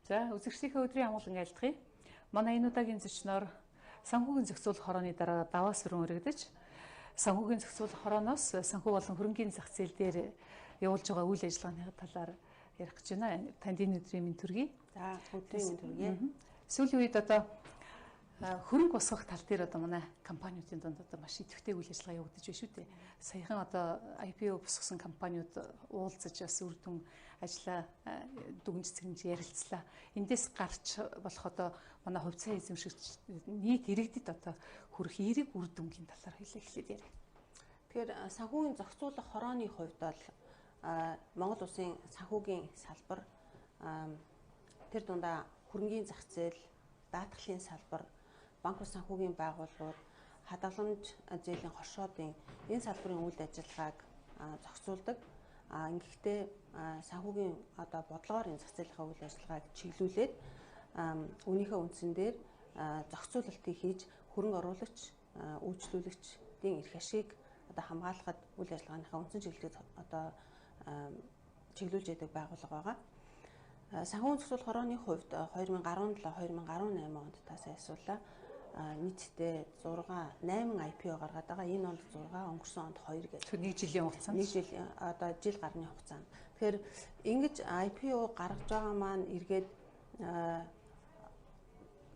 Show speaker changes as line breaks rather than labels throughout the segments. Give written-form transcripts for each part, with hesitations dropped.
За, үзэгчдийнхээ өдрийн амгалан айлтгая. Манай энэ удаагийн зочноор санхүүгийн зохицуулах хорооны дараа даваа сүрэн өргөдөж, санхүүгийн зохицуулах хорооноос санхүү болон хөрөнгийн зах зээл дээр явуулж байгаа үйл ажиллагааны талаар ярих гэж байна. Танд энэ өдрийн мэнд төргий.
За, өдрийн мэнд төргий.
Сүүлийн үед одоо хөрөнгө босгох тал дээр одоо манай компаниудын дунд одоо маш идэвхтэй үйл ажиллагаа явагдаж байна шүү дээ. Саяхан одоо IPO босгосон компаниуд уулзаж бас үр дүн ажлаа дүгнж цэгнж ярилцлаа. Эндээс гарч болох одоо манай хувьцаа эзэмшигч нийт иргэдэд одоо хүрэх эерэг үр дүнгийн талаар хэлээ эхлээд яриа.
Тэгэхээр санхүүгийн зохицуулах хорооны хувьд бол Монгол улсын санхүүгийн салбар, тэр дундаа хөрөнгийн зах зээл, даатгалын салбар, банк ус санхүүгийн байгууллагууд, хадгаламж зээлийн хоршоодын энэ салбарын үйл ажиллагааг зохицуулдаг. Ингэхдээ санхүүгийн одоо бодлогоор энэ зах зээлийнхээ үйл ажиллагааг чиглүүлээд үүнийхээ үндсэн дээр зохицуулалтыг хийж хөрөнгө оруулагч, үйлчлүүлэгчдийн эрх ашигыг одоо хамгаалахад үйл ажиллагааныхаа үндсэн чиглэлийг одоо чиглүүлж яадаг байгууллага байгаа. Санхүүгийн зохицуулах хорооны хувьд 2017 2018 онд та сайн асуулаа. Нийтдээ 6 8 IPO гаргаад байгаа. Энэ онд 6, өнгөрсөн онд 2 гэж.
Нэг жилийн хугацаанд.
Нэг жил одоо жил гарны хугацаанд. Тэгэхээр ингэж IPO гаргаж байгаа маань эргээд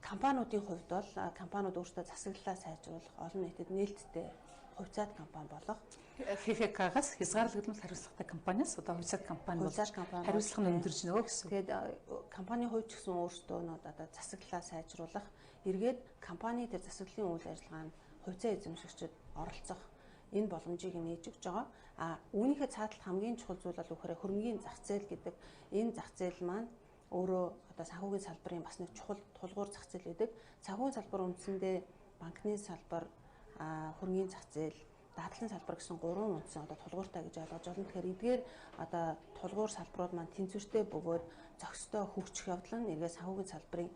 компаниудын хувьд бол компаниуд өөрсдөө засаглалаа сайжруулах, олон нийтэд нээлттэй хувьцаат компани болох.
ХХК-гаас хязгаарлагдмал хариуцлагатай компаниас одоо хувьцаат компани болж хариуцлага нь өндөрж нөгөө гэсэн.
Тэгээд компани хувьд ч гэсэн өөрсдөө нь одоо засаглалаа сайжруулах, эргээд компани тэр засаглалын үйл ажиллагаанд хувьцаа эзэмшигчид оролцох энэ боломжийг нээж өгч байгаа. А үүнийхээ цааталт хамгийн чухал зүйл бол үхээр хөрөнгийн зах зээл гэдэг энэ зах зээл маань өөрөө одоо санхүүгийн салбарын бас нэг чухал тулгуур зах зээл байдаг. Санхүүгийн салбар үндсэндээ банкны салбар, хөрөнгийн зах зээл, даатгалын салбар гэсэн гурван үндсэн одоо тулгууртай гэж ойлгож байна. Тэгэхээр эдгээр одоо тулгуур салбарууд маань тэнцвэртэй бөгөөд зохистой хөгжих явдал нь эргээд санхүүгийн салбарын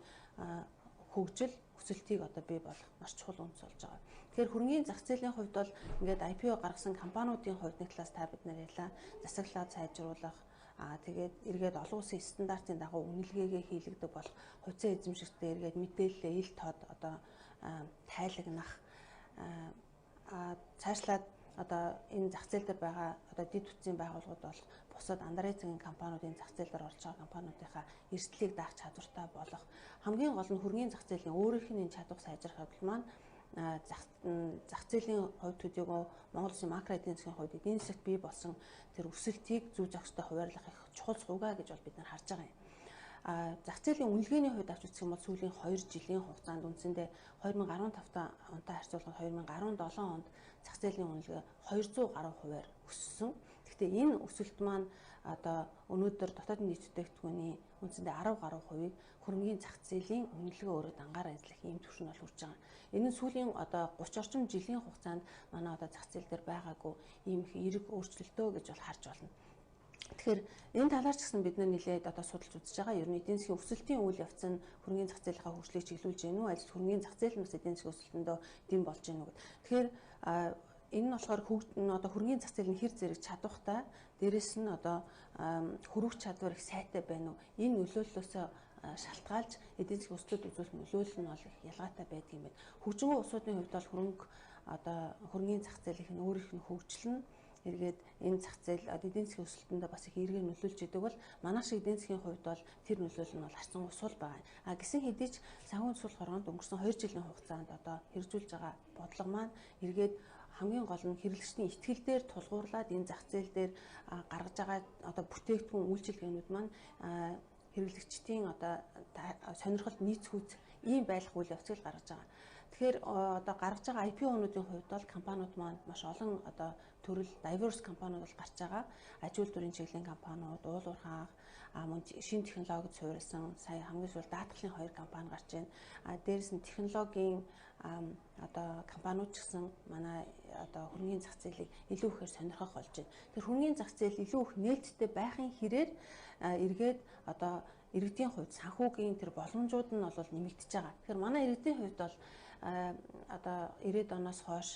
хөгжил, өсөлтийг одоо бий болох маш чухал үндэс болж байгаа. Тэгэхээр хөрөнгийн зах зээлийн хувьд бол ингээд IPO гаргасан компаниудын хувьд нэг талаас та бид нар ярьлаа, засаглалаа сайжруулах, тэгээд эргээд олон улсын стандартын дагуу үнэлгээгээ хийлэгдэг болох, хувьцаа эзэмшигчдээ эргээд мэдээлэлээ ил тод одоо тайлагнах, цаашлаад одоо энэ зах зээл дээр байгаа одоо дэд бүтцийн байгууллагууд болох бусад андараа эцгийн компаниудын зах зээл дээр орж байгаа компаниудынхаа эрсдлийг даах чадвартай болох, хамгийн гол нь хөрөнгийн зах зээлийн өөрийнх нь энэ чадвар сайжрах явдал маань зах зээлийн хувь төдийгөө Монгол улсын макро эдийн засгийн хувьд эдийн засагт бий болсон тэр өсөлтийг зөв зохистой хуваарлах их чухал суугаа гэж бол бид нар харж байгаа юм. Зах зээлийн үнэлгээний хувьд авч үзэх юм бол сүүлийн 2 жилийн хугацаанд үндсэндээ 2015 онтой харьцуулахад 2017 онд зах зээлийн үнэлгээ 200 гаруй хувиар өссөн. Гэхдээ энэ өсөлт маань одоо өнөөдөр дотоод нийт бүтээгдэхүүний үндсэндээ 10 гаруй хувийг хөрөнгийн зах зээлийн үнэлгээ өөрөө дангаараа эзлэх ийм түвшин бол хүрч байгаа. Энэ нь сүүлийн одоо 30 орчим жилийн хугацаанд манай одоо зах зээл дээр байгаагүй ийм их эерэг өөрчлөлтөө гэж бол харж байна. Тэгэхээр энэ талаар ч гэсэн бид нар нэлээд одоо судалж үзэж байгаа. Ер нь эдийн засгийн өсөлтийн үйл явц нь хөрөнгийн зах зээлийнхаа хөгжлийг чиглүүлж гэнэ үү? Аль хөрөнгийн зах зээл нь бас эдийн засгийн өсөлтөндөө дэм болж гэнэ үү гэд. Тэгэхээр энэ нь болохоор одоо хөрөнгийн зах зээл нь хэр зэрэг чадвартай, дээрэс нь одоо хөрвөх чадвар их сайтай байна уу? Энэ нөлөөллөөсөө шалтгаалж эдийн засгийн өсөлтөд үзүүлэх нөлөөлөл нь бол их ялгаатай байдаг юм байна. Хөгжингөө улсуудын хувьд бол хөрөнгө одоо хөрөнгийн зах зээлийнх нь өөрийнх нь хөгжил нь эргээд энэ зах зээл эдийн засгийн өсөлтөндөө бас их эергээр нөлөөлж идэг бол манай шиг эдийн засгийн хувьд бол тэр нөлөөлөл нь бол харьцангуй сул байгаа. А гисэн хэдий ч санхүүгийн зохицуулах хороонд өнгөрсөн 2 жилийн хугацаанд одоо хэрэгжүүлж байгаа бодлого маань эргээд хамгийн гол нь хэрэглэгчдийн итгэл дээр тулгуурлаад энэ зах зээл дээр гаргаж байгаа одоо бүтээгдэхүүн үйлчилгээнүүд маань хэрэглэгчдийн одоо сонирхолд нийцхүүц ийм байх үйл явцыг гаргаж байгаа. Тэгэхээр одоо гаргаж байгаа IPO-нуудын хувьд бол компаниуд маань маш олон одоо төрөл diverse компаниуд бол гарч байгаа. Аж үйлдвэрийн чиглэлийн компаниуд, уул уурхай, мөн шинэ технологид суурилсан сая хамгийн сүүлд даатгалын 2 компани гарч байна. Дээрээс нь технологийн одоо компаниуд ч гэсэн манай одоо хөрөнгийн зах зээлийг илүү ихээр сонирхох болж байна. Тэр хөрөнгийн зах зээл илүү их нээлттэй байхын хэрээр эргээд одоо иргэдийн хувьд санхүүгийн тэр боломжууд нь бол нэмэгдэж байгаа. Тэгэхээр манай иргэдийн хувьд бол одоо 90-ад оноос хойш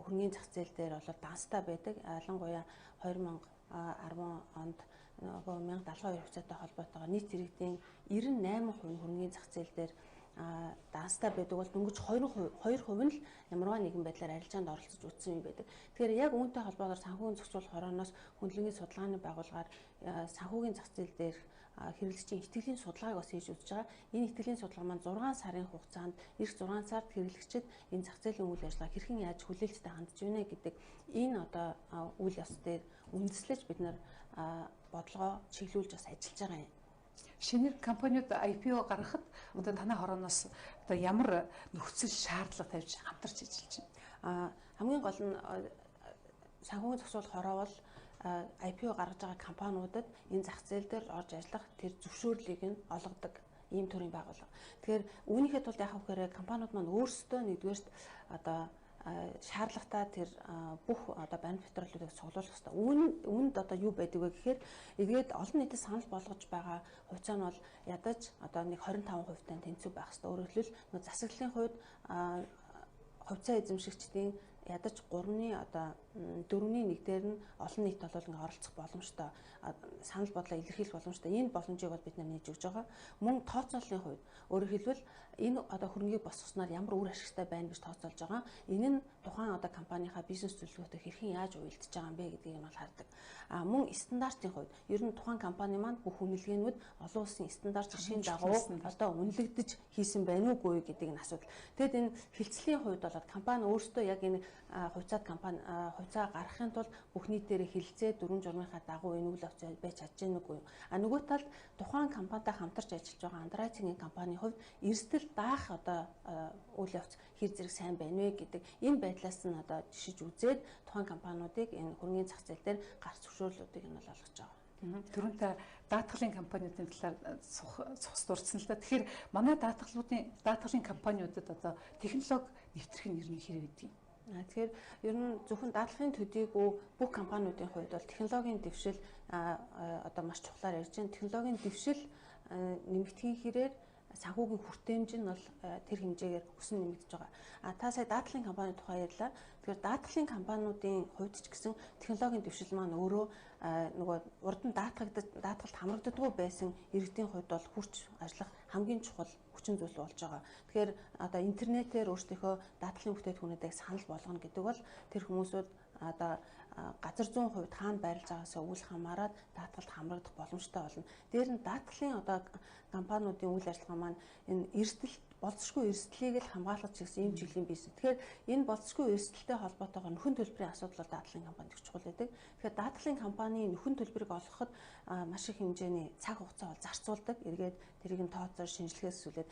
хөрөнгийн зах зээл дээр бол данстай байдаг. Ялангуяа 2000 10 онд нөгөө 1072 хувьцаатай холбоотойгоор нийт иргэдийн 98% нь хөрөнгийн зах зээл дээр данстай байдаг бол дөнгөж 2% нь л ямарваа нэгэн байдлаар арилжаанд оролцож үтсэн юм байдаг. Тэгэхээр яг үүнтэй холбоотойгоор санхүүгийн зохицуулах хорооноос хөндлөнгийн судалгааны байгууллагаар санхүүгийн зах зээл дээр хэрэглэгчийн итгэлийн судалгааг бас хийж үзэж байгаа. Энэ итгэлийн судалгаа маань 6 сарын хугацаанд эх 6 сард хэрэглэгчид энэ зах зээлийн үйл ажиллагаа хэрхэн яаж хүлээлттэй хандж байна гэдэг энэ одоо үйл явц дээр үндэслэж бид нар бодлогоо чиглүүлж бас ажиллаж байгаа юм.
Шинээр компаниуд IPO гаргахад одоо танай хорооноос одоо ямар нөхцөл шаардлага тавьж хамтарч ажиллаж
байна? Хамгийн гол нь санхүүгийн зохицуулах хороо бол IPO гаргаж байгаа компаниудад энэ зах зээл дээр орж ажиллах тэр зөвшөөрлийг нь олгодог ийм төрлийн байгууллага. Тэгэхээр үүнийхээ тулд яах вэ гэхээр компаниуд маань өөрсдөө нэгдүгээрт одоо шаардлагатай тэр бүх одоо баримт материалуудыг цуглуулах хэрэгтэй. Үүнд одоо юу байдаг вэ гэхээр эргээд олон нийтэд санал болгож байгаа хувьцаа нь бол ядаж одоо нэг 25% тань тэнцүү байх хэрэгтэй. Өөрөөр хэлбэл засаглалын хувьд хувьцаа эзэмшигчдийн ядаж 3-ны одоо 4-ний 1 дээр нь олон нийт бол ингээ оролцох боломжтой, санал бодлоо илэрхийлэх боломжтой. Энэ боломжийг бол бид нар нээж өгч байгаа. Мөн тооцооллын хувьд өөрөөр хэлбэл энэ одоо хөрөнгийг босгосноор ямар үр ашигтай байна гэж тооцоолж байгаа. Энэ нь тухайн одоо компанийнхаа бизнес төлөвлөгөөтэй хэрхэн яаж уялдаж байгаа юм бэ гэдгийг нь бол хардаг. А мөн стандартын хувьд ер нь тухайн компани маань бүх үнэлгээнүүд олон улсын стандарт жишгийн дагуу одоо үнэлэгдэж хийсэн байна уугүй гэдэг нь асуудал. Тэгэд энэ хилцлийн хувьд бол компани өөрсдөө яг энэ хувьцаат компани хувьцаа гаргахын тулд бүх нийтээрээ хилцээ дүрм журмынхаа дагуу энэ үйл явц байж чадж гэнэ үгүй юу. А нөгөө талд тухайн компанитай хамтарч ажиллаж байгаа андеррайтингийн компанийн хувьд эрсдэл даах одоо үйл явц хэр зэрэг сайн байна вэ гэдэг энэ байдлаас нь одоо жишиж үзээд тухайн компаниудыг энэ хөрөнгийн зах зээл дээр гарц зөвшөөрлүүдийг нь бол олгож байгаа.
Түрүүн та даатгалын компаниудын талаар цус дурдсан л да. Тэгэхээр манай даатгалын компаниудад одоо технологи нэвтрэх нь ер нь хэрэг гэдэг юм.
Тэгэхээр ер нь зөвхөн даатгалын төдийгүй бүх компаниудын хувьд бол технологийн дэвшил одоо маш чухлаар ярьж байна. Технологийн дэвшил нэмэгдэхийн хэрээр санхүүгийн хүртээмж нь бол тэр хэмжээгээр өсөн нэмэгдэж байгаа. А та сая даатгалын компани тухай ярьлаа. Тэгэхээр даатгалын компаниудын хувьд ч гэсэн технологийн дэвшил маань өөрөө нөгөө урд нь даатгалд хамрагддаггүй байсан иргэдийн хувьд бол хурц ажиллах хамгийн чухал хүчин зүйл болж байгаа. Тэгэхээр одоо интернетээр өөрсдийнхөө даатгалын бүтээгдэхүүнүүдийг санал болгоно гэдэг бол тэр хүмүүсүүд одоо газар зүүн хувьд хаана байрлаж байгаасаа үл хамааран даатгалд хамрагдах боломжтой болно. Дээр нь даатгалын одоо компаниудын үйл ажиллагаа маань энэ эрсдэл болцсошгүй эрсдлийг л хамгаалах чигсэн ийм чиглэлийн бизнес. Тэгэхээр энэ болцсошгүй эрсдэлтэй холбоотойгоор нөхөн төлбөрийн асуудал бол даатгалын компанид их чухал байдаг. Тэгэхээр даатгалын компани нөхөн төлбөрийг олгоход маш их хэмжээний цаг хугацаа бол зарцуулдаг. Эргээд тэрийг нь тооцоол шинжилгээс сүлээд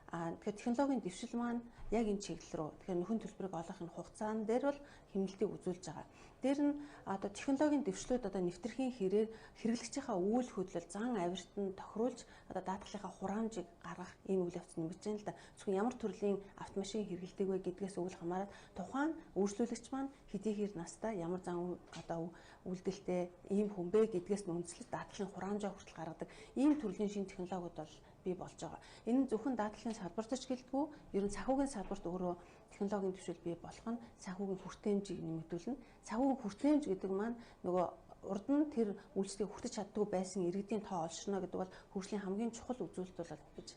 тэгэхээр технологийн дэвшил маань яг энэ чиглэл рүү тэгэхээр нөхөн төлбөрийг олох энэ хугацаан дээр бол хэмнэлтийг үзүүлж байгаа. Дээр нь одоо технологийн дэвшлүүд одоо нэвтрэхийн хэрээр хэрэглэгчийнхаа үйл хөдлөл зан авирт нь тохируулж одоо даатгалынхаа хураамжийг гаргах ийм үйл явц нэмэгдэж байна л да. Зөвхөн ямар төрлийн автомашин хэрэглэдэг вэ гэдгээс үл хамааран тухайн үйлчлүүлэгч маань хэдийгээр настай ямар зан одоо үйлдэлтэй ийм хүн бэ гэдгээс нь үндэслэж даатгалын хураамжаа хүртэл гаргадаг ийм төрлийн шинэ технологиуд бол бий болж байгаа. Энэ нь зөвхөн даатгалын салбарт ч гэлтгүй ер нь санхүүгийн салбарт өөрөө технологийн дэвшил бий болох нь санхүүгийн хүртээмжийг нэмэгдүүлнэ. Санхүүгийн хүртээмж гэдэг маань нөгөө урд нь тэр үйлчлэгийг хүртэж чаддгүй байсан иргэдийн тоо олширно гэдэг бол хөгжлийн хамгийн чухал үзүүлэлт бол гэж.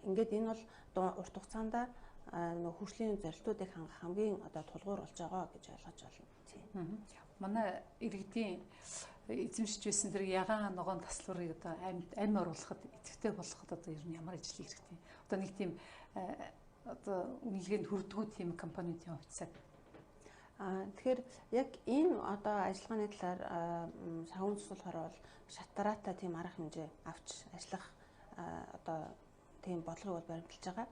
Ингээд энэ бол урт хугацаанд нөгөө хөгжлийн зорилтуудыг хангах хамгийн одоо тулгуур болж байгаа гэж ойлгож байна.
Тийм. Манай иргэдийн эзэмшиж байсан тэр ягаан ногоон таслуурыг одоо амь оруулахад идэвхтэй болгоход одоо ер нь ямар ажил хэрэгтэй. Одоо нэг тийм одоо үнэлгээнд хүрдэггүй тийм компаниудын хувьцааг.
Тэгэхээр яг энэ одоо ажиллагааны талаар санхүүгийн засвал бол шатараатай тийм арга хэмжээ авч ажиллах одоо тийм бодлогыг бол баримталж байгаа.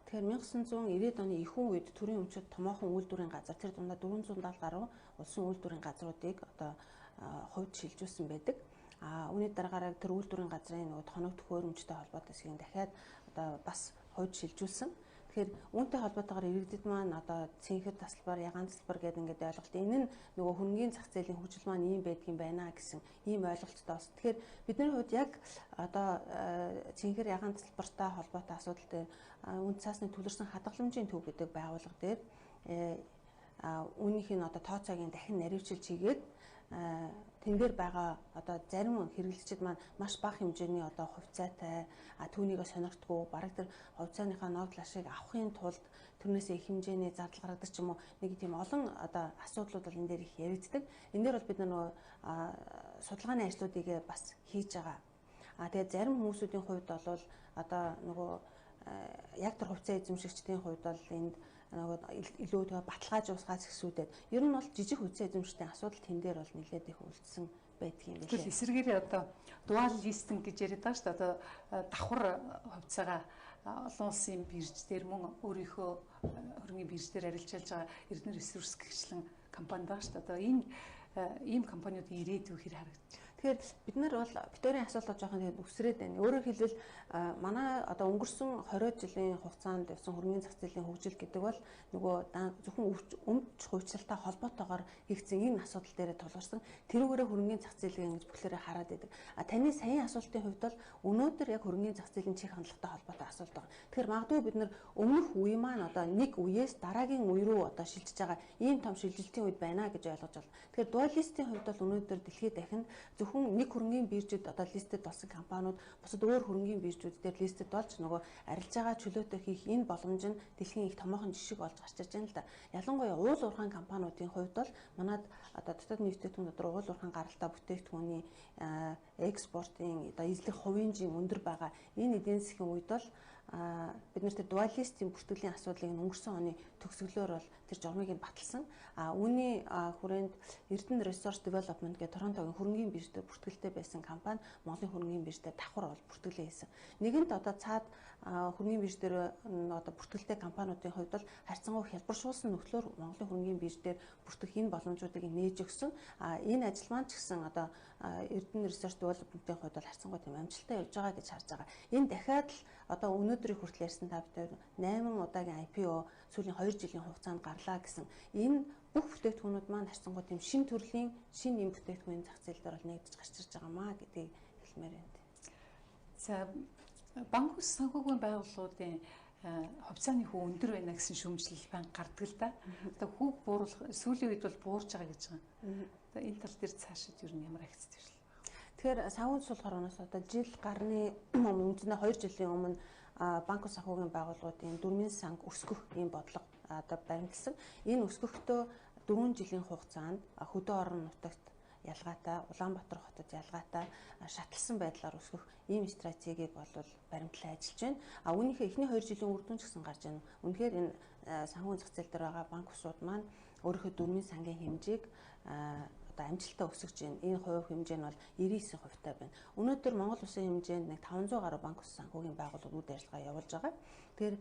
Тэгэхээр 1990-ад оны ихэнх үед төрийн өмчөд томоохон үйлдвэрийн газар тэр дундаа 470 гаруй улсын үйлдвэрийн газруудыг одоо хувьд шилжүүлсэн байдаг. Үүний дараагаараа тэр үйлдвэрийн газрын нөгөө тоног төхөөрөмжтэй холбоотой хэсгийг дахиад одоо бас хувьд шилжүүлсэн. Тэгэхээр үүнтэй холбоотойгоор иргэдэд маань одоо цэнхэр тасалбар, ягаан тасалбар гэдэг ингээд ойлголт. Энэ нь нөгөө хөрөнгийн зах зээлийн хөгжил маань ийм байдгийн байна гэсэн ийм ойлголттой болсон. Тэгэхээр бидний хувьд яг одоо цэнхэр ягаан тасалбартай холбоотой асуудал дээр үнд цаасны төлөрсөн хадгаламжийн төв гэдэг байгууллага дээр үүнийх нь одоо тооцоог нь дахин наривчилж хийгээд Тэн дээр байгаа одоо зарим хэрэглэгчид маань маш бага хэмжээний одоо хувьцаатай, түүнийгээ сонирхдаггүй, бараг тэр хувьцааныхаа ногдол ашиг авахын тулд тэрнээсээ их хэмжээний зардал гаргадаг ч юм уу, нэг тийм олон одоо асуудлууд бол энэ дээр их яригддаг. Энэ дээр бол бид нөгөө судалгааны ажлуудыг бас хийж байгаа. Тэгээд зарим хүмүүсүүдийн хувьд бол одоо нөгөө яг тэр хувьцаа эзэмшигчдийн хувьд бол энд нөгөө илүү тэгээ баталгааж уусгаач гэсүүдэд ер нь бол жижиг хувьцаа эзэмшигчдийн асуудал тэн дээр бол нэлээд их үлдсэн байдаг юм билээ.
Тэгвэл эсрэгээрээ одоо dual listing гэж яриад байгаа шүү дээ. Одоо давхар хувьцаагаа олон улсын бирж дээр мөн өөрийнхөө хөрөнгөний бирж дээр арилжаалж байгаа Эрдэнэ ресурс гэгчлэн компани байгаа шүү дээ. Одоо энэ ийм компаниудын ирээдүй хэр харагдаж?
Тэгэхээр бид нар бол Викторийн асуултаа жоохон тэгээд өсрээд байна. Өөрөөр хэлбэл манай одоо өнгөрсөн 20 жилийн хугацаанд явсан хөрөнгөний зах зээлийн хөгжил гэдэг бол нөгөө зөвхөн өмч хувьчлалтай холбоотойгоор хийгдсэн энэ асуудал дээрээ тулгарсан. Тэрүүгээрээ хөрөнгөний зах зээлийг ингэж бүхлээрээ хараад байдаг. А таны саяын асуултын хувьд бол өнөөдөр яг хөрөнгөний зах зээлийн чих хандлагатай холбоотой асуулт байна. Тэгэхээр магадгүй бид нар өмнөх үе маань одоо нэг үеэс дараагийн үе рүү одоо шилжиж байгаа ийм том шилжилтийн үед байна гэж ойлгож байна. Тэгэхээр дуалистийн хувьд бол өнөөдөр дэлхийд дахинд зөвхөн нэг хөрөнгөний биржид одоо listed болсон компаниуд бусад өөр хөрөнгөний биржүүд дээр listed болж нөгөө арилжаагаа чөлөөтэй хийх энэ боломж нь дэлхийн их томоохон жишг болж гарч ирж байна л да. Ялангуяа уул уурхайн компаниудын хувьд бол манад одоо дотоод бүтээгдэхүүн дотор уул уурхайн гаралтай бүтээгдэхүүний экспортын одоо эзлэх хувийн өндөр байгаа энэ эдийн засгийн үед бол бид нар тэр дуалистийн бүртгэлийн асуудлыг өнгөрсөн оны төгсгөлөөр бол тэр журмыг нь баталсан. А үүний хүрээнд Эрдэнэ Resource Development гэх Торонтогийн хөрөнгөний бирж дээр бүртгэлтэй байсан компани Монголын хөрөнгөний бирж дээр давхар бол бүртгэлээ хийсэн. Нэгэнт одоо цаад хөрөнгөний бирж дээр одоо бүртгэлтэй компаниудын хувьд бол харьцангуй хялбаршуулсан нөхцлөөр Монголын хөрөнгөний бирж дээр бүртгэх энэ боломжуудыг нээж өгсөн. А энэ ажил маань ч гэсэн одоо Эрдэнэ Resource Development-ийн хувьд бол харьцангуй тийм амжилттай явж байгаа гэж харж байгаа. Энэ дахиад л одоо өнөөдрийн хүртэл ярьсан та бид 8 удаагийн IPO сүүлийн 2 жилийн хугацаанд гарлаа гэсэн энэ бүх бүтээгдэхүүнүүд маань харьцангуй тийм шин төрлийн шин нэм бүтээгдэхүүний зах зээл дээр бол нэгдэж гарч ирж байгаа маа гэдгийг хэлмээр байна.
За банк ус санхүүгийн байгууллагуудын хувьцааны хүү өндөр байна гэсэн шүүмжлэл банк гардаг л да. Одоо хүүг бууруулах сүүлийн үед бол буурж байгаа гэж байгаа. Одоо энэ тал дээр цаашид ер нь ямар агц төрөл?
Тэгэхээр санхүү суулгаар оноос одоо жил гарны үндсэндээ 2 жилийн өмнө банк ус санхүүгийн байгууллагуудын дөрмийн санг өсгөх ийм бодлого одоо баримтлсан. Энэ өсгөхдөө 4 жилийн хугацаанд хөдөө орон нутагт ялгаатай, Улаанбаатар хотод ялгаатай шатлсан байдлаар өсгөх ийм стратегийг бол баримтлан ажиллаж байна. А үүнийхээ эхний 2 жилийн үр дүн ч гэсэн гарч байна. Үнэхээр энэ санхүүгийн зах зээл дээр байгаа банк усууд маань өөрийнхөө дөрмийн сангийн хэмжээг одоо амжилттай өсөж байна. Энэ хувь хэмжээ нь бол 99% таа байна. Өнөөдөр Монгол улсын хэмжээнд нэг 500 гаруй банк ус санхүүгийн байгууллагууд үйл ажиллагаа явуулж байгаа. Тэгэхээр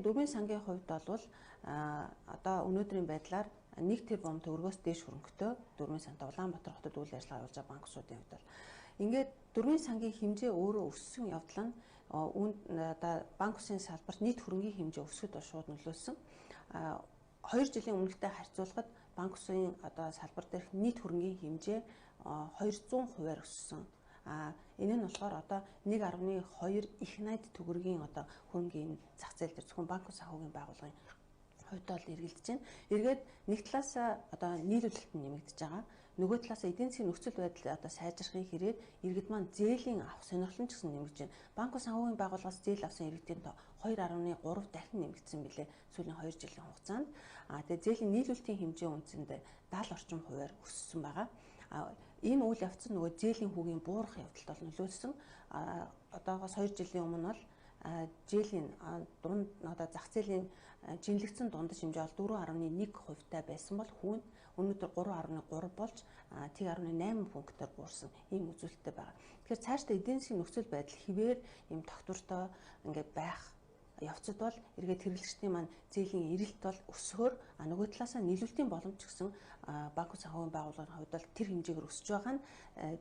дөрвийн сангийн хувьд бол одоо өнөөдрийн байдлаар 1 тэрбум төгрөгөөс дээш хөрөнгөтэй дөрвийн сантай Улаанбаатар хотод үйл ажиллагаа явуулж байгаа банк усуудын хувьд бол ингээд дөрвийн сангийн хэмжээ өөрөө өссөн явдал нь одоо банк усын салбарт нийт хөрөнгийн хэмжээ өсөхөд бол шууд нөлөөлсөн. 2 жилийн өмнөлтэй харьцуулахад банк усын одоо салбар дээрх нийт хөрөнгийн хэмжээ 200%-аар өссөн. А энэ нь болохоор одоо 1.2 их найд төгрөгийн одоо хөрөнгийн зах зээл дээр зөвхөн банк ус санхүүгийн байгууллагын хувьд бол эргэлдэж байна. Эргээд нэг талаасаа одоо нийлүүлэлт нь нэмэгдэж байгаа. Нөгөө талаасаа эдийн засгийн нөхцөл байдал одоо сайжрахын хэрээр иргэд маань зээлийн авах сонирхол нь ч гэсэн нэмэгдэж байна. Банк ус санхүүгийн байгууллагаас зээл авсан иргэдийн тоо 2.3 дахин нэмэгдсэн билээ сүүлийн 2 жилийн хугацаанд. А тэгээ зээлийн нийлүүлэлтийн хэмжээ үндсэндээ 70 орчим хувиар өссөн байгаа. А энэ үйл явц нь нөгөө зээлийн хүүгийн буурах явдалд бол нөлөөлсөн. А одоогоос 2 жилийн өмнө бол зээлийн дунд одоо зах зээлийн жинлэгдсэн дундаж хэмжээ бол 4.1% таа байсан бол хүүн өнөөдөр 3.3 болж 1.8 пунктээр буурсан ийм үзүүлэлттэй байгаа. Тэгэхээр цаашдаа эдийн засгийн нөхцөл байдал хിവэр ийм тогтвортой ингээд байх явцад бол эргээд хэрэглэгчдийн маань зээлийн эрэлт бол өсөхөөр нөгөө талаасаа нийлүүлэлтийн боломж гэсэн банк ус санхүүгийн байгууллагын хувьд бол тэр хэмжээгээр өсөж байгаа нь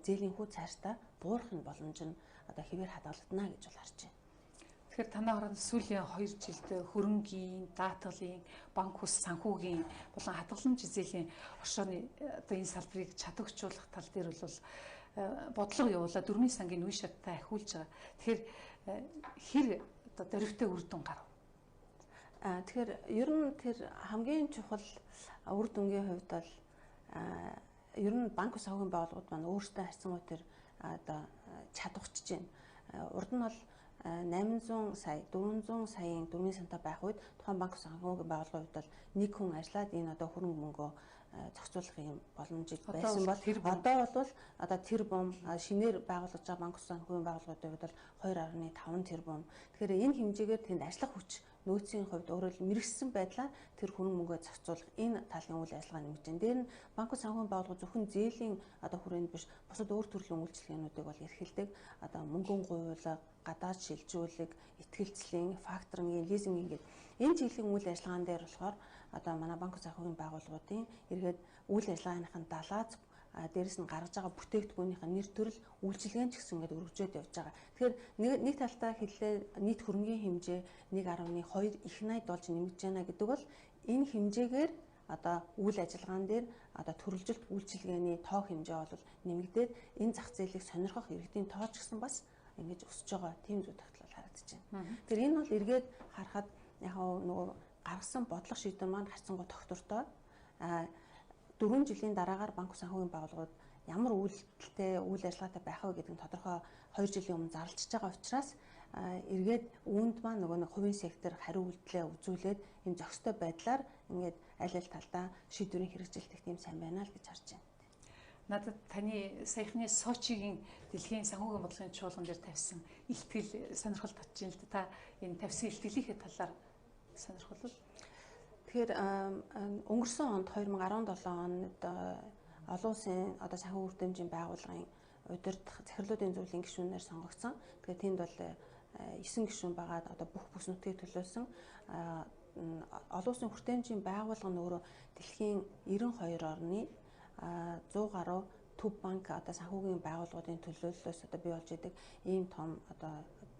зээлийн хүү цаашдаа буурах нь боломж нь одоо хിവэр хадгалагдана гэж бол харж байна.
Тэгэхээр танай хорон сүүлийн 2 жилд хөрөнгийн, даатгалын, банк ус санхүүгийн болон хадгаламж зээлийн оршооны одоо энэ салбарыг чадварчуулах тал дээр бол бодлого явуулаад дөрмийн сангийн үе шаттай ахиулж байгаа. Тэгэхээр хэр одоо дөрвтэй үр дүн гарав?
Тэгэхээр ер нь тэр хамгийн чухал үр дүнгийн хувьд бол Ер нь банк санхүүгийн байгууллагууд маань өөрсдөө харьцангуй тэр одоо чадварчж байна. Урд нь бол 800 сая, 400 саяын дөрмийн сантай байх үед тухайн банк санхүүгийн байгууллагын хувьд бол нэг хүн ажиллаад энэ одоо хөрөнгө мөнгөө зохицуулах юм боломжийг байсан бол одоо бол одоо тэрбум шинээр байгуулж байгаа банк санхүүгийн байгууллагуудын хувьд бол 2.5 тэрбум. Тэгэхээр энэ хэмжээгээр тэнд ажиллах хүч нөөцийн хувьд өөрөөр мэрэгсэн байдлаар тэр хөрөнгө мөнгөө зохицуулах энэ талын үйл ажиллагаа нэмэгдэж байна. Дээр нь банк санхүүгийн байгууллага зөвхөн зээлийн одоо хүрээнд биш бусад өөр төрлийн үйлчилгээнүүдийг бол эрхэлдэг. Одоо мөнгөн гуйлга, гадаад шилжүүлэг, итгэлцлийн, факторингийн, лизингийн гэдэг энэ чиглэлийн үйл ажиллагаан дээр болохоор одоо манай банк санхүүгийн байгууллагуудын эргээд үйл ажиллагааных нь далаац дээрэс нь гаргаж байгаа бүтээгдэхүүнийх нь нэр төрөл үйлчилгээнд ч гэсэн ингээд өргөжөөд явж байгаа. Тэгэхээр нэг талдаа хэллээ нийт хөрөнгийн хэмжээ 1.2 их 80 болж нэмэгдэж байна гэдэг бол энэ хэмжээгээр одоо үйл ажиллагаан дээр одоо төрөлжилт үйлчилгээний тоо хэмжээ бол нэмэгдээд энэ зах зээлийг сонирхох иргэдийн тоо ч гэсэн бас ингэж өсөж байгаа тийм зүй тогтол харагдаж байна. Тэгэхээр энэ бол эргээд харахад яг нөгөө гаргасан бодлого шийдвэр маань харьцангуй тогтвортой. 4 жилийн дараагаар банк санхүүгийн байгууллагууд ямар үйлдэлтэй, үйл ажиллагаатай байх вэ гэдэг нь тодорхой 2 жилийн өмнө зарлчиж байгаа учраас эргээд үүнд маань нөгөө нэг хувийн сектор хариу үйлдэлээ үзүүлээд ийм зохистой байдлаар ингээд аль аль талдаа шийдвэрийн хэрэгжилтэх тийм сайн байна л гэж харж байна.
Надад таны саяхны Сочигийн дэлхийн санхүүгийн бодлогын чуулган дээр тавьсан илтгэл сонирхол татж байна л да. Та энэ тавьсан илтгэлийнхээ талаар сонирхолвол.
Тэгэхээр өнгөрсөн онд 2017 онд олон улсын одоо санхүү хүртээмжийн байгууллагын удирдах захирлуудын зөвлөлийн гишүүнээр сонгогдсон. Тэгэхээр тэнд бол 9 гишүүн байгаад одоо бүх бүс нутгийг төлөөлсөн. Олон улсын хүртээмжийн байгууллага нь өөрөө дэлхийн 92 орны 100 гаруй төв банк одоо санхүүгийн байгууллагуудын төлөөллөөс одоо бий болж идэг ийм том одоо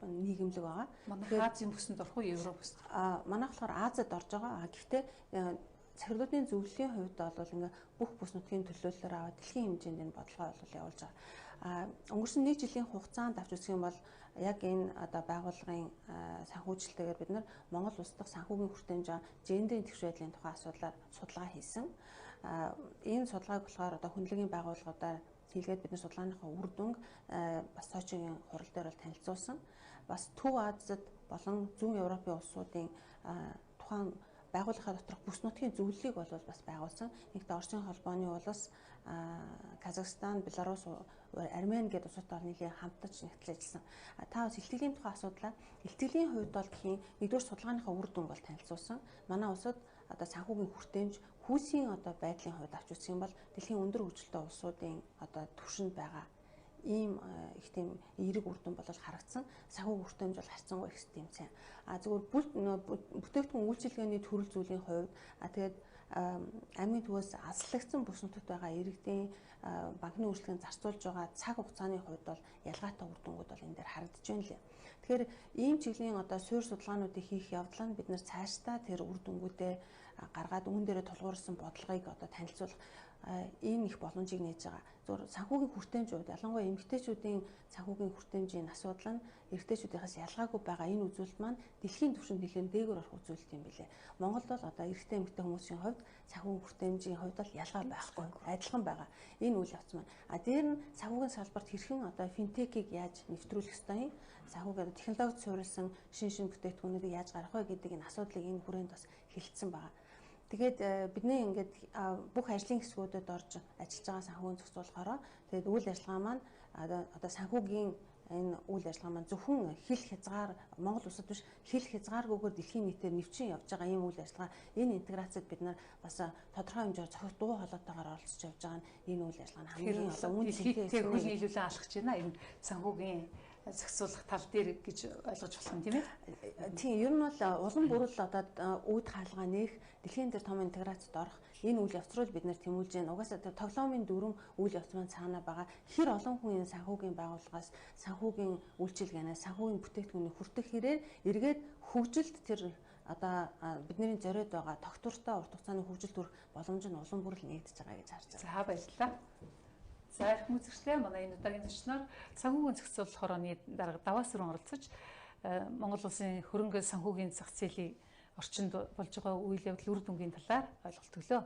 нийгэмлэг байгаа.
Манай Азийн бүсэнд орох уу, Европ бүсэнд?
Манайх болохоор Азад орж байгаа. Гэхдээ захирлуудын зөвлөлийн хувьд бол ингээ бүх бүс нутгийн төлөөллөөр аваад дэлхийн хэмжээнд энэ бодлогоо бол явуулж байгаа. Өнгөрсөн нэг жилийн хугацаанд авч үзэх юм бол яг энэ одоо байгууллагын санхүүжилтээр бид нар Монгол улс дахь санхүүгийн хүртээмж гендерийн тэгш байдлын тухай асуудлаар судалгаа хийсэн. Энэ судалгааг болохоор одоо хүндлэгийн байгууллагуудаар хийлгээд бид нар судалгааныхаа үр дүнг бас Сочигийн хурал дээр бол танилцуулсан. Бас Төв Азид болон Зүүн Европын улсуудын тухайн байгууллагын доторх бүс нутгийн зөвлөлийг бол бас байгуулсан. Нэгт Оросын холбооны улс, Казахстан, Беларусь, Армени гэдэг улсуудтай нийлэн хамтарч нэгтлээ ажилласан. Та бас илтгэлийн тухай асуудлаа. Илтгэлийн хувьд бол гэх юм нэгдүгээр судалгааныхаа үр дүнг бол танилцуулсан. Манай улсад одоо санхүүгийн хүртээмж хүйсийн одоо байдлын хувьд авч үзэх юм бол дэлхийн өндөр хөгжилтэй улсуудын одоо түвшинд байгаа ийм их тийм эерэг үр дүн бол харагдсан. Санхүүгийн хүртээмж бол харьцангуй их тийм сайн. Зүгээр бүтээгдэхүүн үйлчилгээний төрөл зүйлийн хувьд тэгээд аймгийн төвөөс алслагдсан бүс нутагт байгаа иргэдийн банкны үйлчилгээнд зарцуулж байгаа цаг хугацааны хувьд бол ялгаатай үр дүнгууд бол энэ дээр харагдаж байна лээ. Тэгэхээр ийм чиглэлийн одоо суурь судалгаануудыг хийх явдлаа нь бид нар цаашдаа тэр үр дүнгуудээ гаргаад үүн дээрээ тулгуурласан бодлогыг одоо танилцуулах ийм их боломжийг нээж байгаа. Зүгээр санхүүгийн хүртээмж хувьд ялангуяа эмэгтэйчүүдийн санхүүгийн хүртээмжийн асуудал нь эрэгтэйчүүдийнхээс ялгаагүй байгаа энэ үзүүлэлт маань дэлхийн түвшинд нэлээд дээгүүр орох үзүүлэлт юм билээ. Монголд бол одоо эрэгтэй эмэгтэй хүмүүсийн хувьд санхүүгийн хүртээмжийн хувьд бол ялгаа байхгүй, адилхан байгаа. Энэ үйл явц маань. Дээр нь санхүүгийн салбарт хэрхэн одоо финтекийг яаж нэвтрүүлэх ёстой юм, санхүүгийн технологид суурилсан шин бүтээгдэхүүнүүдийг яаж гаргах вэ гэдэг энэ асуудлыг энэ хүрээнд бас хэлэлцсэн байгаа. Тэгээд бидний ингээд бүх ажлын хэсгүүдэд орж ажиллаж байгаа санхүүгийн зохицуулахаараа тэгээд үйл ажиллагаа маань одоо санхүүгийн энэ үйл ажиллагаа маань зөвхөн хил хязгаар Монгол улсад биш хил хязгааргүйгээр дэлхийн нийтээр нэвчин явж байгаа ийм үйл ажиллагаа энэ интеграцид бид нар бас тодорхой хэмжээгээр цохих дуу хоолойтойгоор оролцож явж байгаа нь энэ үйл ажиллагаа нь хамгийн одоо үн цэнтэй
хөл нийлүүлэн алхаж байна. Энэ санхүүгийн зохицуулах тал дээр гэж ойлгож болох юм тийм ээ?
Тийм, ер нь бол улам бүрэл одоо үүд хаалгаа нээх дэлхийн дээр том интеграцид орох энэ үйл явц руу бид нэр тэмүүлж байна. Угаасаа тэр тоглоомын дүрм үйл явц маань цаана байгаа. Хэр олон хүн энэ санхүүгийн байгууллагаас санхүүгийн үйлчилгээнээс санхүүгийн бүтээгдэхүүнийг хүртэх хэрээр эргээд хөгжилд тэр одоо бидний зориод байгаа тогтвортой урт хугацааны хөгжилд хүрэх боломж нь улам бүр л нэгдэж байгаа гэж харж
байна. За баярлалаа. За эрхэм үзэгчдээ манай энэ удаагийн зочноор санхүүгийн зохицуулах хорооны дарга Даваасүрэн оролцож Монгол улсын хөрөнгө санхүүгийн зах зээлийн орчинд болж байгаа үйл явдал үр дүнгийн талаар ойлголт өглөө.